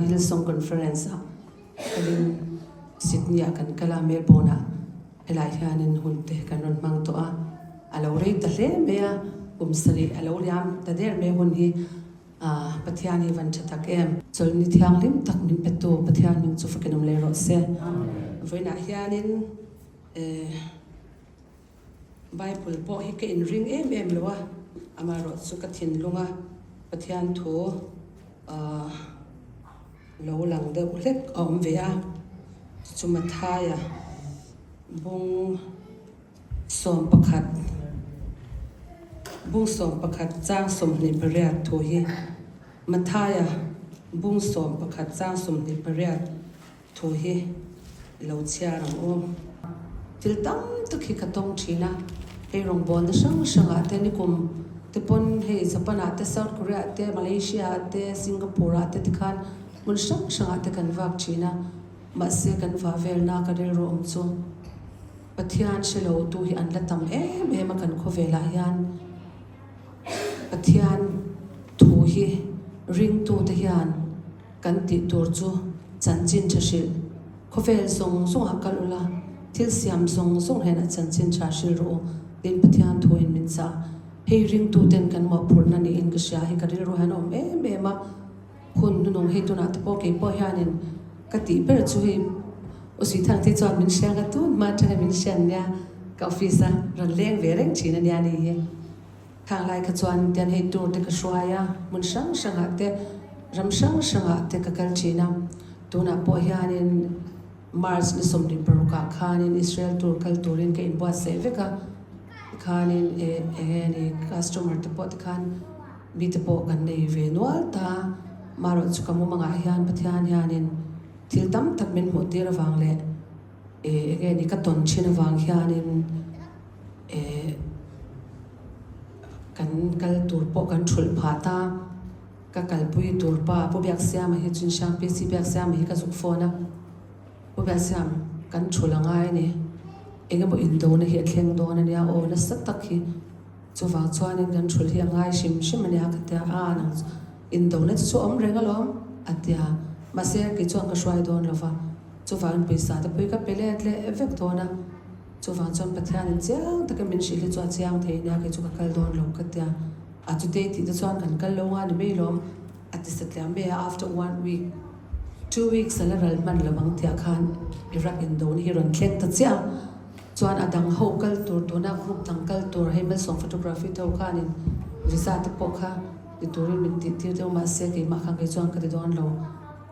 Hillsong Conference ah kalin Sydney ah kan kal a, Melbourne ah helai hianin hun te kan rawn hmang tawh a, a lo rei ta hle mai a, kum sarih a lo liam ta der mai hun hi Pathian hi van tha tak em. Chawlhni thianghlim tak min petu Pathian hming chu fakin awm leh rawh se. Vawiinah hianin Bible pawh hi ka inring em em lo a, amaherawh chu ka thinlunga Pathian thu lo lang deuh hlek a awm ve a, chu Mathaia bung 11, bung 11 chang 28 thu hi Mathaia bung 11 chang 28 Thu hi i lo chhiar ang u. Thil tam tak hi ka tawng thin a, hei rawngbawlna hrang hrangah te nikum te pawn hei Japan ah te, South Korea ah te, Malaysia ah te, Singapore ah te tikhan hmun hrang hrangah te kan vak thin a, mahse kan vah velna ka rilru awm chu Pathian hre lo tu hi an la tam em em a kan khawvelah hian Pathian thu hi ringtute hian Kan tih tur chu chanchin tha hrilh. Khawvel zawng zawngah kal ula, thil siam zawng zawng hian a chanchin tha hrilh rawh u tiin Pathian thuin min chah. Hei ringtuten kan mawhphurhna niin ka hria hi ka rilru hian a awm em em a. Hun hnunung hei tunah te pawh kei pawh hianin ka tih ber chu hei U Suithangte chuan min hria nga tun hma atanga min hrian nia ka office a rawn leng ve reng thin a nia ni hi. Khang lai kha chuan tian hei tour te ka hruai a, hmun hrang hrangah te, ram hrang hrangah te ka kal thin a. Tunah pawh hianin March ni 26 ah khanin Israel tour kal turin ka inbuatsaih vek a, tikhanin eh eng nge ni customer te pawh tikhan mi te pawh kan nei ve nual ta. Marawh chu ka mumangah hian Pathian hianin thil tam tak min hmuh tir avang leh eh eng nge ni ka tawn thin avang hianin Eh, kan kal tur pawh kan thulh phah ta. Ka kalpui tur pa Pu Biaksiama hi Chinsiang PC Biaksiama hi ka zuk phone a. Pu Biaksiam, kan thulh a ngai a ni. Eng emaw indona hi a thleng dawn a nia aw, nasa tak hi. Chuvang chuanin kan thulh hi a ngai hrim hrim a nia ka tia a, nang chu indona chu chu awm reng alawm a tia. Mahse, kei chuan ka hruai dawn lo va, chuvangin pawisa te pawh hi ka pe let leh vek dawn a. Chuvang chuan Pathianin chiang takin min hrilh hi chu a chiang thei nia, kei chu ka kal dawn lo ka tia. A chutei tih te chuan kan kal lo nga ni mai lawm a ti satliam mai a, after one week, two weeks a la ral hman lo ang tihah khan Iraq indona hi rawn thleng ta chiah a. Chuan a dang ho kal tur tuna group dang kal tur hei Malsawm photography te ho khanin visa te pawh kha ti turin min tih tir deuh mahse keimah khan kei chuan ka ti dawn lo.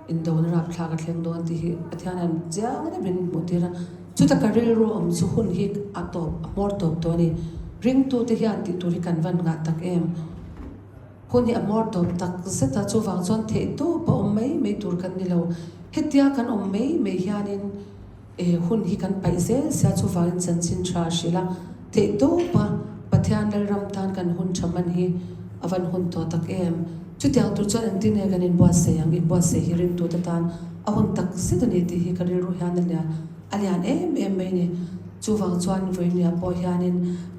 Indona rapthlak a thleng dawn tih hi Pathian hian chiang deuhin min hmuh tir a. Chuta ka rilru awm chu hun hi a tawp, a hmawr tawp tawh a ni. Ringtute hian tih tur hi kan van ngah tak em? Hun hi a hmawr tawp tak zet a, chuvang chuan theihtawp a awm mai mai tur kan ni lo. Hetia kan awm mai mai hianin E hun hi kan paih zel sia chuvangin chanchin tha a hrilh a, theih tawp a, Pathian Lalram tan kan hun tha hman hi a van hun tawh tak em? Chutiang tur chuan engtin nge kan inbuatsaih ang? Inbuatsaih hi ringtute tan a hun tak zet a ni tih hi ka rilru hian a lian a lian em em mai a ni. Chuvang chuan vawinia pawh hianin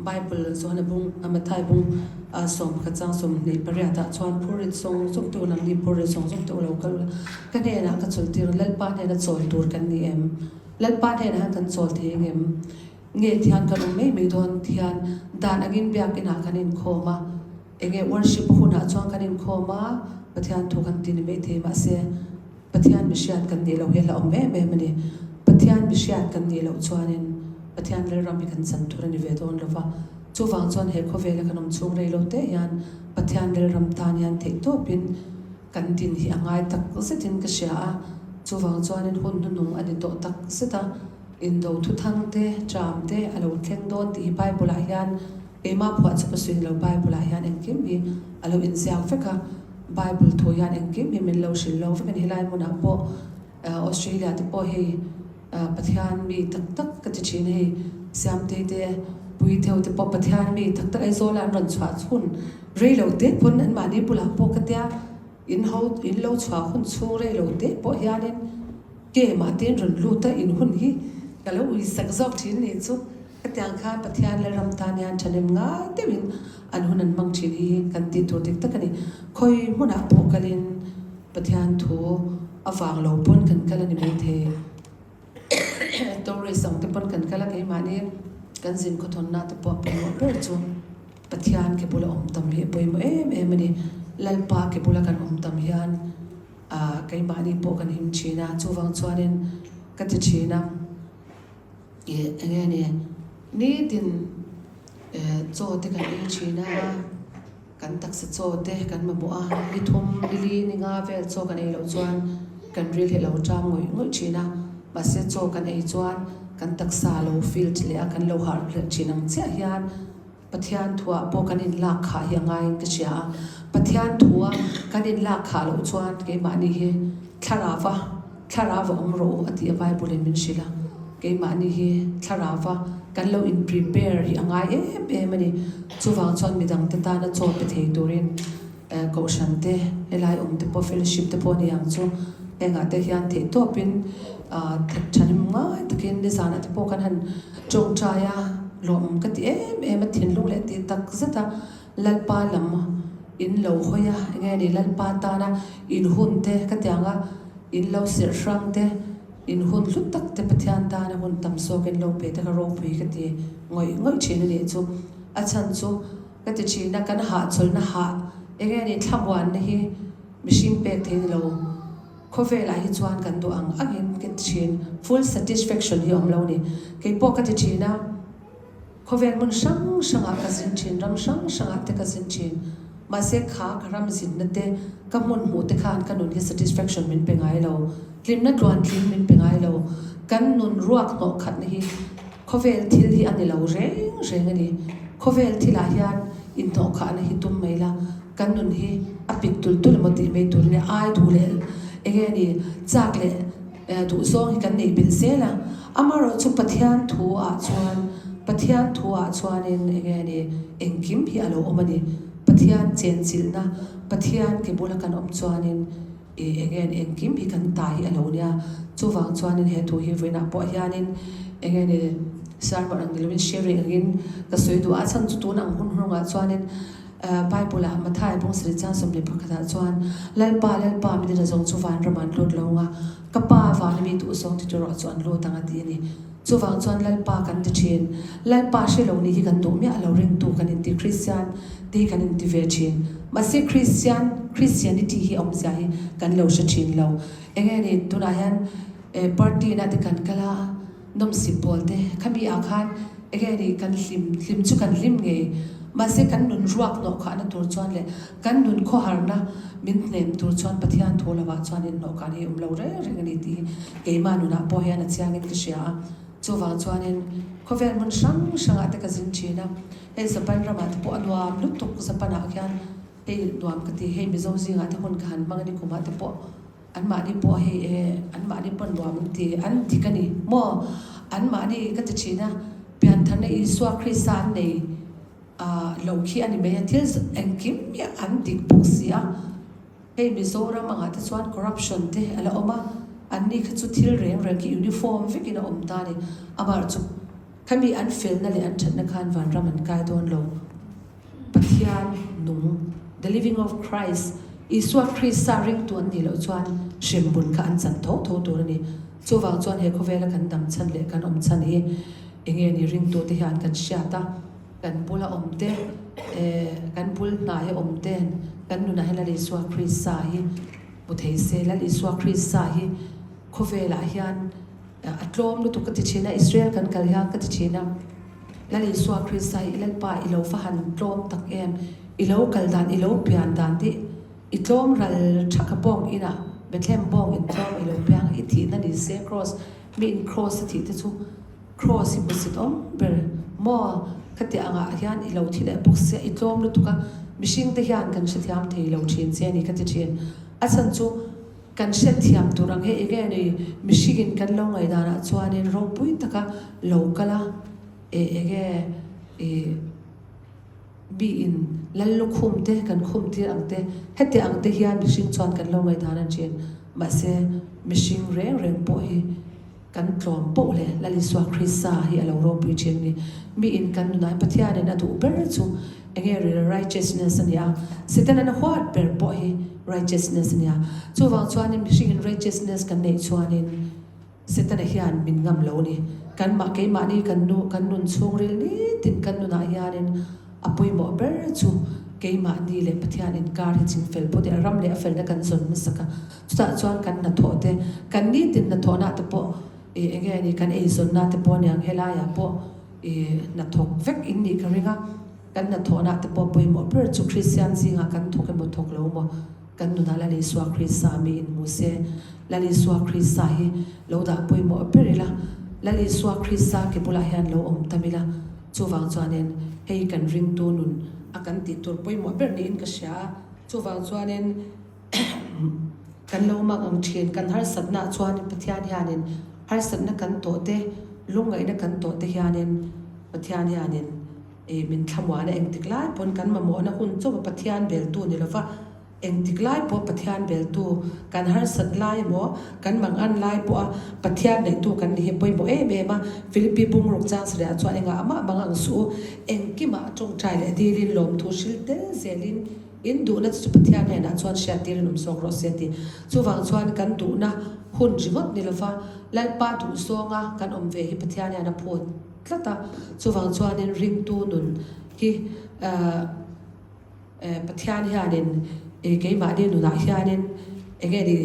Bible chuan a bung a Mathai bung 11 chang 28 ah chuan phurrit zawng zawng te u nangni phurrit zawng zawng te u lo kal ula, Ka hnenah ka chawl tir, Lalpa hnena chawl tur kan ni em? Lalpa hnenah hian kan chawl thei ang em? Nge thian kan awm mai mai dawn? Thian dan angin biakinah kan inkhawm a, enge worship hunah chuan kan inkhawm a, Pathian thu kan ti ni mai thei mahse Pathian mihriat kan nih loh hi a hlauhawm em em a ni. Pathian mihriat kan nih loh chuanin Pathian Lalram hi kan chan tur a ni ve dawn lo va, chuvang chuan he khawvela kan awm chhung rei lo te hian Pathian Lalram tan hian theihtawpin Kan din hi a ngai tak zetin ka hria a, chuvang chuanin hun hnuhnung a ni tawh tak zet a, indo thuthang te, ṭam te a lo thleng dawn tih hi Bible-ah hian keimah phuah chu ka sawi lo, Bible-ah hian engkim hi a lo inziak vek a, Bible thu hian engkim hi min lo hrilh lo vek a ni. Helai hmunah pawh Australia te pawh hei Pathian mi tak tak ka ti ṭhin hei, Siamtei te, Puitheu te pawh Pathian mi tak tak Aizawla an rawn chhuah chhun Rei lo te pawn anmahni bulah pawh ka tia in ho in lo chhuah hun chhung rei lo te pawh hianin ke mah te in rawn lut a in hun hi ka lo ui sak zawk thin nih chu hetiang khan Pathian leh ram tan hian thahnem ngai deuhin an hun an hmang thin hi kan tih tur dik tak a ni. Khawi hmunah pawh kalin Pathian thu. A vang lo pawn kan kal a ni maithei. Tourist ang te pawn kan kal a, keimahni kan zin khawthawnna te pawh a pawimawh ber chu Pathian ke bula awm tam hi a pawimawh em em a ni. Lalpa ke bula kan awm tam hian ah keimahni pawh kan him thin a, chuvang chuanin ka ti thin a. Ih eng nge ni nitin eh chaw te kan ei thin a, kan taksa chaw te kan mamawh a, ni thum ni li ni nga vel chaw kan ei loh chuan kan ril hi a lo tang ngawih ngawih thin a, mahse chaw kan ei chuan kan taksa a lo filled leh a, kan lo harh leh thin ang chiah hian. Pathian thuah pawh kan inlak khah hi a ngaiin ka hria a, Pathian thua kan inlak khah loh chuan keimahni hi thlarauva thlarauva awm rawh u a tih a Bible in min hrilh a, keimahni hi thlarauva kan lo in prepare hi a ngai em em a ni. Chuvang chuan midangte tana chaw pe thei turin Kohhran te, helai awm te pawh fellowship te pawh a ni ang chu, hengah te hian theihtawpin thahnem ngai takin nizanah te pawh kan han tawngtai a, lawmawm ka ti em em a, thinlung leh tih tak zet a, Lalpa lam in lo hawi a, enge ni Lalpa tana in hun te ka ti ang a, in lo serh hrang te, in hun hlu tak te Pathian tana hun tam zawk in lo pe te kha ropui ka ti ngawih ngawih thin a nih chu, a chhan chu. Ka ti thin a, kan hahchawlhna hah eng nge ni thlamuanna hi mihring pek thei ni lo. Khawvelah hi chuan kan duh ang angin ka ti thin, full satisfaction hi a awm lo ni. Kei pawh ka ti thin a, khawvel hmun hrang hrangah ka zin thin, ram hrang hrangah te ka zin thin. Mahse kha ka ram zinna te, ka hmun hmuh te khan ka nun hi satisfaction min pe ngai lo, hlimna tluantling min pe ngai lo. Kan nun ruak hnawh khatna hi Khawvel thil hi a ni lo reng reng a ni. Khawvel thilah hian inhnawhkhahna hi tum mai la, kan nun hi a pik tul tul emaw tih mai tur nia ai duh leh eng nge ni chak leh duh zawng hi kan neih belh zel a. Amaherawhchu chu Pathian thu ah chuan Pathian thu ah chuanin eng nge ni engkim hi a lo awm a ni. Pathian chenchilhna, Pathian ke bula kan awm chuanin I eng nge engkim hi kan ta hi a lo nia, chuvang chuanin he thu hi vawiinah pawh hianin eng nge ni sermon ang ni lovin sharing angin ka sawi duh a, a chhan chu tun ang hun hnungah chuanin Bible ah Matthai bawng sarih chang 21 ah chuan Lalpa Lalpa mi dina zawng chu vanram an lut lo anga ka pa vana mi duh zawng ti tur erawh chu an lut ang a ti a ni. Chuvang chuan Lalpa kan ti thin. Lalpa hre lo nih hi kan duh miah lo, ringtu kan inti, Kristian te hi kan inti ve thin. Mahse Kristian, Christianity hi awmzia hi kan lo hre thin lo. Eng nge ni tunah hian party na te kan kal a, nawmsip pawl te khami ah khan eng nge ni kan hlim, hlim chu kan hlim ngei. Mahse kan nun ruak hnawhkhahna tur chuan leh kan nun khawharna min hnem tur chuan Pathian thu lovah chuan inhnawhkhahna hi awm lo reng reng a ni tih hi Keimah nunah pawh hian a chiangin ka hria a, chuvang chuanin khawvel hmun hrang hrangah te ka zin thin a, hei Japan ramah te pawh a nuam lutuk, Japan ah khian hei nuam ka ti, hei Mizo zingah te hun ka han hmang a ni kumah te pawh anmahni pawh hei e anmahni pawn nuam an ti, an dik a ni maw anmahni ka ti thin a, piantharna Isua Krista an nei lo khi a ni mai a, thil engkim hi an dik bawk si a. Hei Mizoram angah te chuan corruption te a la awm a, anni kha chu thil reng reng khi uniform vekin a awm ta a ni. Amah chu khami an felna leh an thatna khan vanram an kai dawn lo. Pathian nung, the living of Christ, Isua Krista ringtu an nih loh chuan hrembun kha an chan tho tho tur a ni. Chuvang chuan he khawvela kan dam chhan leh kan awm chhan hi enge ni ringtute hian kan hriat a. Kan bula awm te, kan bul hnaia awm ten kan nunah hian Lal Isua Krista hi hmu thei se, Lal Isua Krista hi khawvelah hian a tlawm lutuk ka ti thin a, Israel kan kal hian ka ti thin a, Lal Isua Krista hi i Lalpa i lo va han tlawm tak em, i lo kal dan, i lo pian dan te i tlawm ral thaka bawng inah Bethlehem bawng in tlawm i lo piang a, i thihna ni se Kraws, mi in Kraws a thih te chu. Kraws hi hmusit awm ber maw? Khati angah hian i lo thi leh bawk sia, i tlawm lutuk a, mihring te hian kan hrethiam thei lo thin che a ni ka ti thin. A chhan chu kan hriatthiam tur ang hei enge ni mihringin kan lo ngaihdanah chuanin ropui taka lo kal a, e enge i miin lal lukhum te kan khum tir ang te, heti ang te hian mihring chuan kan lo ngaihdan a thin. Mahse mihring reng reng pawh hi Kan tlawm poh leh Lal Isua Krista hi a lo ropui thin a ni. Miin kan nunah hian Pathianin a duh ber chu enge real righteousness a ni a, Setanan a huat ber pawh hi Righteousness a nia. Chuvang chuanin mihringin righteousness kan neih chuanin Setana hian min ngam lo a ni. Kanmah keimahni kan nu kan nun chhungril nitin kan nunah hianin a pawimawh ber chu keimahni leh Pathian inkar hi chingfel pawh te a ram leh a felna kan zawn hmasak a. Chutah chuan kan hnathawh te kan nitin hnathawhna te pawh ih enge a ni kan eizawnna te pawh aniang helaiah pawh ih hnathawk vek in nih ka ring a. Kan hnathawhna te pawh pawimawh ber chu Kristian zingah kan thawk emaw thawk lo maw? Kan nunah Lal Isua Krista mi inhmu se, Lal Isua Krista hi lo dah pawimawh ber ila, Lal Isua Krista ke bulah hian lo awm tam ila, chuvang chuanin hei kan ringtu nun a kan tih tur pawimawh ber niin ka hria a, chuvang chuanin kan lo mak ang thin, kan harsatnaah chuan Pathian hianin harsatna kan tawh te, lungngaihna kan tawh te hianin Pathian hianin I min thlamuahna engtik lai pawn kan mamawhna hun chauh a Pathian beltu ni lova, engtik lai pawh Pathian beltu kan harsat lai emaw kan mangan lai pawha Pathian neihtu kan ni hi pawimawh em em a. Philippi bungruk chang sarihah chuan engah amah mang ang suh u, engkimah tawngtai leh dilin lawmthu hril tel zelin in duhna chu Pathian hnenah chuan hriattirin awm zawk rawh se a ti. Chuvang chuan kan duhna hun ringawt ni lova Lalpa duhzawnga kan awm ve hi Pathian hian a phut. tlat a, chuvang chuanin ringtu nun hi Pathian hianin keimahni nunah hianin eng nge ni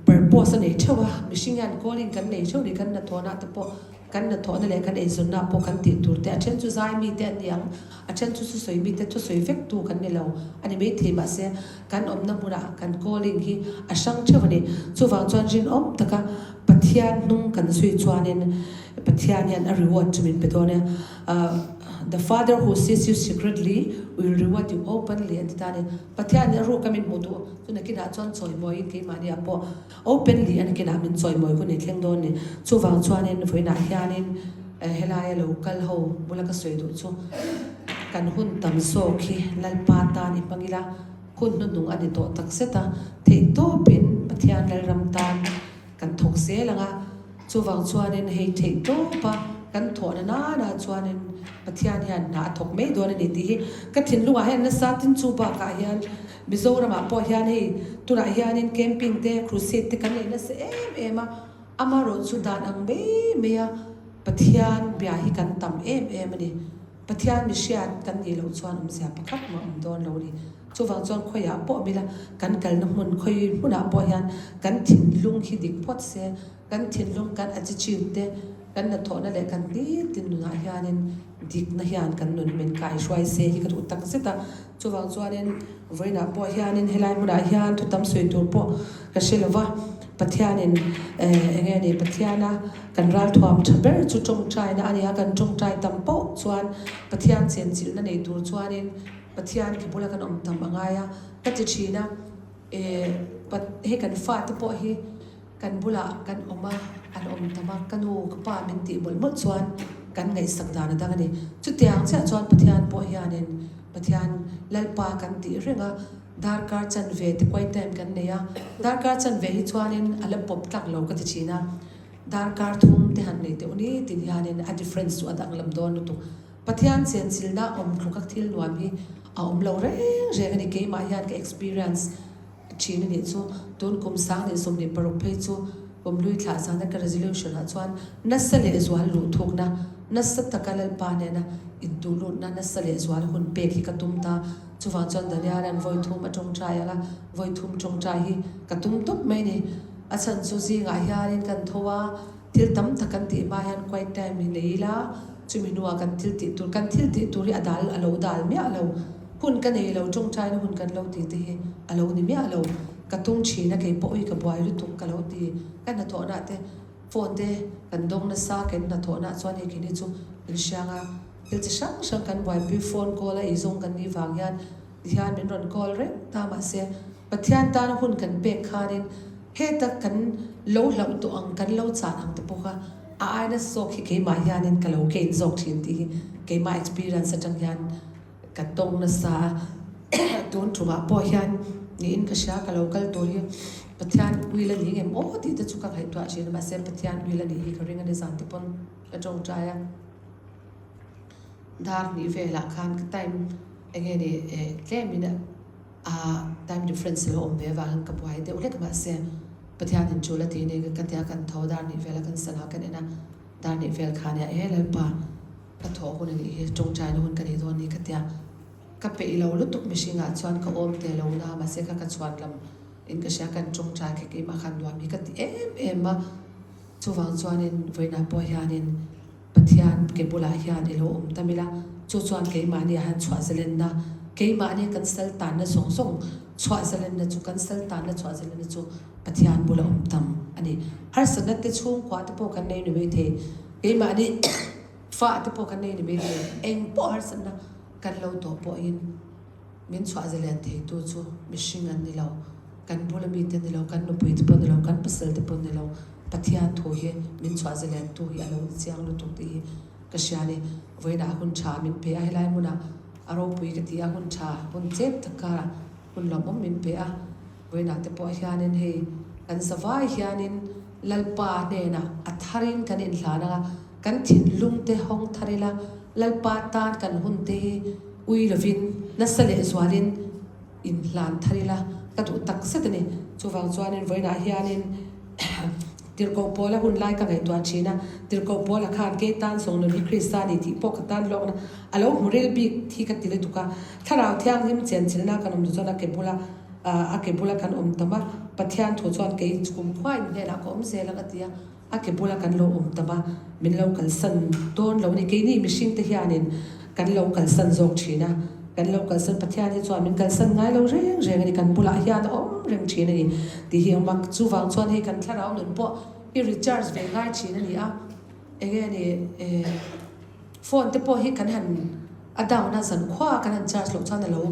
purpose a nei theuh a, mihring hian calling kan nei theuh ni kan hnathawhna te pawh kan hnathawhna leh kan eizawnna pawh kan tih tur te a then chu zai mi te an ni ang, a then chu thusawi mi te thusawi vek tu kan ni lo a ni maithei mahse kan awmna hmunah kan calling hi a hrang theuh a ni, chuvang chuan rinawm taka Pathian hnung kan zui chuanin Pathian hian a reward chu min pe dawn e. The father who sees you secretly will reward you openly an ti ta a ni. Pathian nih a ruka min hmuh duh chu nakinah chuan chawimawiin keimahniah pawh openly a nakinah min chawimawi hun i thleng dawn a ni. Chuvang chuanin vawiinah hianin helaia lo kal ho bula ka sawi duh chu kan hun tam zawk hi Lalpa tan i hmang ila hun hnuhnung a ni tawh takzet a, theihtawpin Pathian Lalram tan Kan thawk zel ang a, chuvang chuanin hei theih tawp a kan thawhna nana chuanin Pathian hian hna a thawk mai dawn a ni tih hi ka thinlungah hian nasa tin chu bakah hian Mizoramah pawh hian hei tunah hianin camping te crusade te kan nei nasa em em a, amaherawhchu dan ang mai mai a Pathian bia hi kan tam em em a ni. Pathian mi hriat kan nih loh chuan awmzia pakhat mah awm dawn lo a ni. Chuvang chuan khawiah pawh mila kan kalna hmun khawi hmunah pawh hian kan thinlung hi dik phawt se, kan thinlung kan attitude te, kan hnathawhna leh kan nitin nunah hianin dikna hian kan nun min kaihruai se hi ka duh tak zet a. Chuvang chuanin vawiinah pawh hianin helai hmunah hian thu tam sawi tur pawh ka hre lo va, Pathianin eng nge ni Pathiana kan ralthuam tha ber chu tawngtaina a ni a, kan tawngtai tam poh chuan Pathian chenchilhna nei tur chuanin Pathian ki bula kan awm tam a ngai a, ka ti thin a, hei kan fate pawh hi Kan bulah kan awm a, an awm tam a, ka nu, ka pa min tih mawlh mawlh chuan kan ngaihsak dan a dang a ni. Chutiang chiah chuan Pathian pawh hianin Pathian Lalpa kan tih reng a, darkar chanve te quiet time kan nei a, darkar chanve hi chuanin a la pawp tlak lo ka ti thin a, darkar thum te han nei teuh ni tin hianin a difference chu a danglam dawn lutuk. Pathian chenchilna awm tluka thil nuam hi a awm lo reng reng a ni, keimah hian ka experience. Thin a nih chu. Tun kum 2026 phei chu kum hlui thlah zana ka resolution ah chuan nasa leh zual luh thukna, nasa taka Lalpa nena intuh lutna nasa leh zual hun pek hi ka tum ta. Chuvang chuan Daniel-a'n vawi thum a tawngtai ang a, vawi thum tawngtai hi ka tum tawp mai ni. A chhan chu zingah hianin kan tho a, thil tam tak kan tih hma hian quiet time hi nei ila, chumi hnuah kan thil tih tur, kan thil tih tur hi a dal a lo dal miah lo. Hun ka nei lo, tawngtaina hun kan lo ti te hi a lo ni miah lo. Ka tum thin a, keipawh ui ka buai lutuk ka lo ti. Ka hnathawhna te phone te kan dawng nasa, kan hnathawhna chuan hei kini chu min hriang a, thil chi hrang hrang kan buaipui phone call a eizawng kan nih vang hian tihian min rawn call reng ta mahse Pathian tana hun kan pek khanin heta kan lo hlauh tawh ang, kan lo chan ang te pawh kha a aina zawk hi keimah hianin ka lo gain zawk thin tih hi keimah experience atang hian Ka tawng nasa a, tun tumah pawh hian niin ka hria ka lo kal tur hi Pathian uil a ni ngem aw tih te chu ka ngaihtuah thin a, mahse Pathian uil a nih hi ka ring a ni zan te pawn ka tawngtai a, dar hnih velah khan ka time eng nge ni eh tlemin a. A time difference lo awm ve avangin ka buai deuh hlek mahse Pathianin tul a tih ni ka tia kan tho dar nih vel a kan sana kan en a dar nih vel kha nia e Lalpa ka thawh hun a nih hi tawngtaina hun ka nei dawn ni ka tia ka peih lo lutuk mihringah chuan ka awm te lo na mahse kha ka chhuan lam in ka hria kan tawngtai kha keimah khan nuam hi ka ti em em a chuvang chuanin vawiinah pawh hianin Pathian ke bulah hian i lo awm tam ila, chu chuan keimahni ah hian chhuah zalenna, keimahni kan sal tanna zawng zawng chhuah zalenna chu, kan sal tanna chhuah zalenna chu Pathian bula awm tam a ni. Harsatna te chhungkua te pawh kan nei ni mai thei, keimahni fa te pawh kan nei ni mai thei, eng pawh harsatna kan lo tawh pawhin min chhuah zalen theitu chu mihring an ni lo. Kan bula mite ni lo, kan nupui te pawh ni lo, kan pasal te pawh ni lo, Pathian thu hi min chhuah zalen tu hi a lo ni chiang lutuk tih hi ka hria a ni. Vawiinah hun tha min pe a, helai hmunah a ropui ka ti a, hun tha, hun chep tak karah hun lawmawm min pe a. Vawiinah te pawh hianin hei kan zavai hianin Lalpa hnenah a tharin kan inhlan ang a, kan thinlung te hawng thar ila, Lalpa tan kan hun te hi ui lovin nasa lehzualin, Inhlan thar ila ka duh tak zet a ni. Chuvang chuanin vawiinah hianin Tirhkoh Paula hun lai ka ngaihtuah thin a, Tirhkoh Paula khan kei tan zawng nun hi Krista a ni tih pawh ka tan hlawkna a lo hmu ril bik hi ka ti lutuk a. Thlarau Thianghlim chenchilhna kan awm duh chuan a ke bula a ke bula kan awm tam a, Pathian thu chuan kei kumkhua in hnenah ka awm zel ang a ti a. A ke bula kan lo awm tam a, min lo kalsan dawn lo a ni. Keini mihringte hianin kan lo kalsan zawk thin a, kan lo kalsan Pathian hi chuan min kalsan ngai lo reng reng a ni, kan bulah hian a awm reng thin a ni tih hi ang mak. Chuvang chuan hei kan thlarau nun pawh hi recharge ve ngai thin a ni a, enge ni eh phone te pawh hi kan han a down a, zankhua kan han charge loh chuan a lo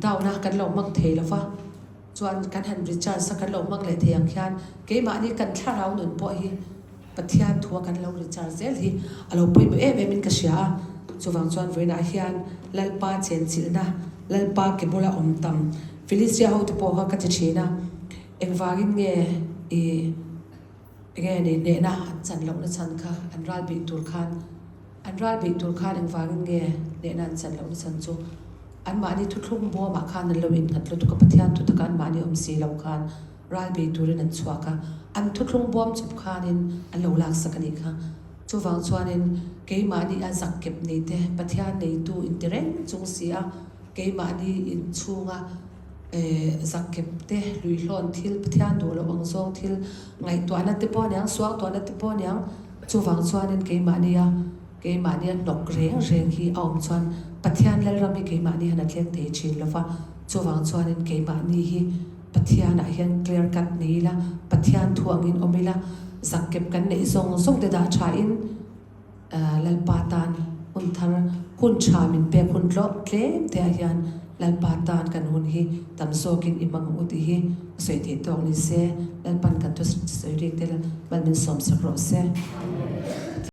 down a, kan lo hmang thei lo va. Chuan kan han recharge a kan lo hmang leh thei ang khian keimahni kan thlarau nun pawh hi Pathian thua kan lo recharge zel hi a lo pawimawh em em in ka hria a. Chuvang chuan vawiinah hian Lalpa chenchilhna, Lalpa ke bula awm tam Philistia hote pawh kha ka ti thin a, engvangin nge i enge ni hnehna an chan lohna chhan kha an ral bih tur khan An ral beih tur khan engvangin nge hnehna an chan lohna chhan chu anmahni thuthlung bawmah khan an lo innghat lutuk a, Pathian thu taka anmahni awm si lo khan ral bei turin an chhuak a, an thuthlung bawm chawp khanin an lo laksak a nih kha. Chuvang chuanin keimahni a zakkep nei te, Pathian neitu inti reng chung si a, keimahni inchhunga zakkep te, luihlawn thil, Pathian duh loh ang zawng thil ngaihtuahna te pawh aniang, suangtuahna te pawh aniang, Chuvang chuanin keimahnia keimahnia hnawk reng reng hi a awm chuan Pathian Lalram hi keimahni hian a thleng thei thin lo va, chuvang chuanin keimahni hi Pathianah hian clear cut nei ila, Pathian thu angin awm ila, zakkep kan neih zawng zawng te dah thain Lalpa tan hun thar, hun tha min pek hun tlawh tlem te ah hian Lalpa tan kan hun hi tam zawkin i hmang ang u tih hi a sawi theih tawk ni se, Lalpan kan thu sawi rik te mal min sawmsak rawh se.